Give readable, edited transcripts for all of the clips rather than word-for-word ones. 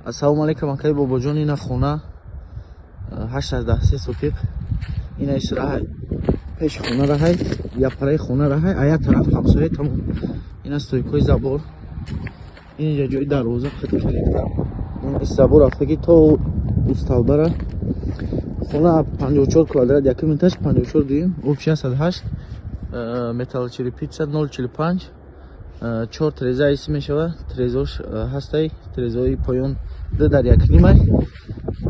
Ассалому алайкум, акаи Бобоҷон. Ина хона 83 сотиқ. Ина исраҳай, пеши хона раҳай, япараи хона раҳай, а як тараф ҳамсоя, тамом. Ина стойкои забор, инҷа ҷои дарвоза, қит забор рафтаги то усталбара. Хона 54 квадрат якум этаж, 54 дуюм, общий 108, металлочерепица 0,45, чор треза иси мешава, трезош ҳастай, трезои поён ду дар як нимай,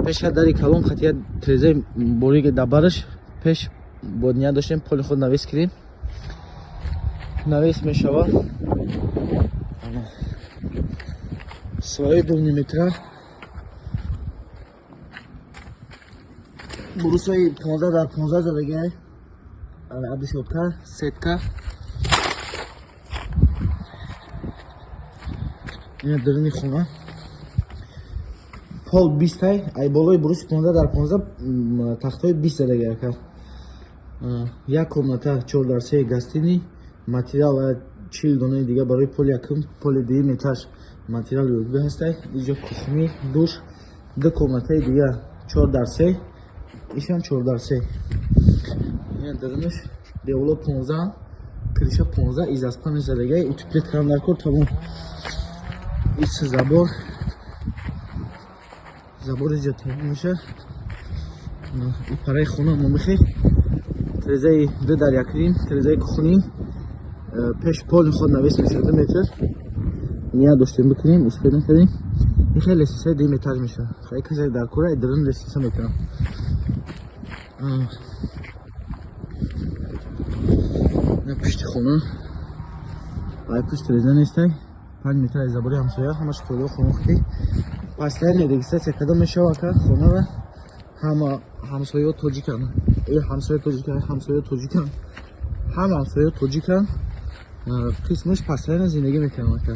пеша дари калон хатия трезаи бориги дабараш. Пеш бо ният доштем поли худ навес кунем, навес мешава. Свои 2,5 метра, бурусои 15 дар 15 задагиай, обрешётка, сетка. Ина даруни хона. Пол 20-ай, ай болои буруси 15 дар 15 тахтҳои 20 задаги, ака. Як комната 4 дар 3 гостиный, материал 40 донаи дига барои поли якум, поли дуюм этаж материал ёдгоҳ ҳастай. Иҷо кухни, душ, ду комнатаи дига 4 дар 3, ишам 4 дар 3. Ина дарунаш, деволо 15, крыша 15, изаспани задагай, утеплить кардан дар кор, тамом. Ис забор, забор иҷо тамом меша. И параи хона момихе, трезаи ду дар якним, трезаи кухни, пеш поли худ навес меша, 2 метр. Ният доштем бикунем, успеть накардем. Ин хеле лестницаи дуюм этаж меша. Хай, касе дар кора дарун лестница мекунам. На пушти хона, ай пушт треза нестай, 5 метр аз забори ҳамсоя, ҳамаш қоидаи хона хати. Последняя регистрация кадом мешава, ака? Хонара ҳама ҳамсояҳо тоҷиканд, э ҳамсоя тоҷикан, ҳамсоя тоҷикан, ҳама ҳамсояҳо тоҷикан. Қисмаш постоянно зиндагӣ мекунам, ака.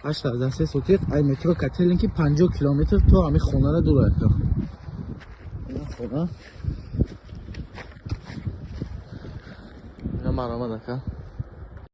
83 сотиқ, ай метро Котельники 50 километр то ҳами хонара дур, ака. Хона ина, маромад, ака.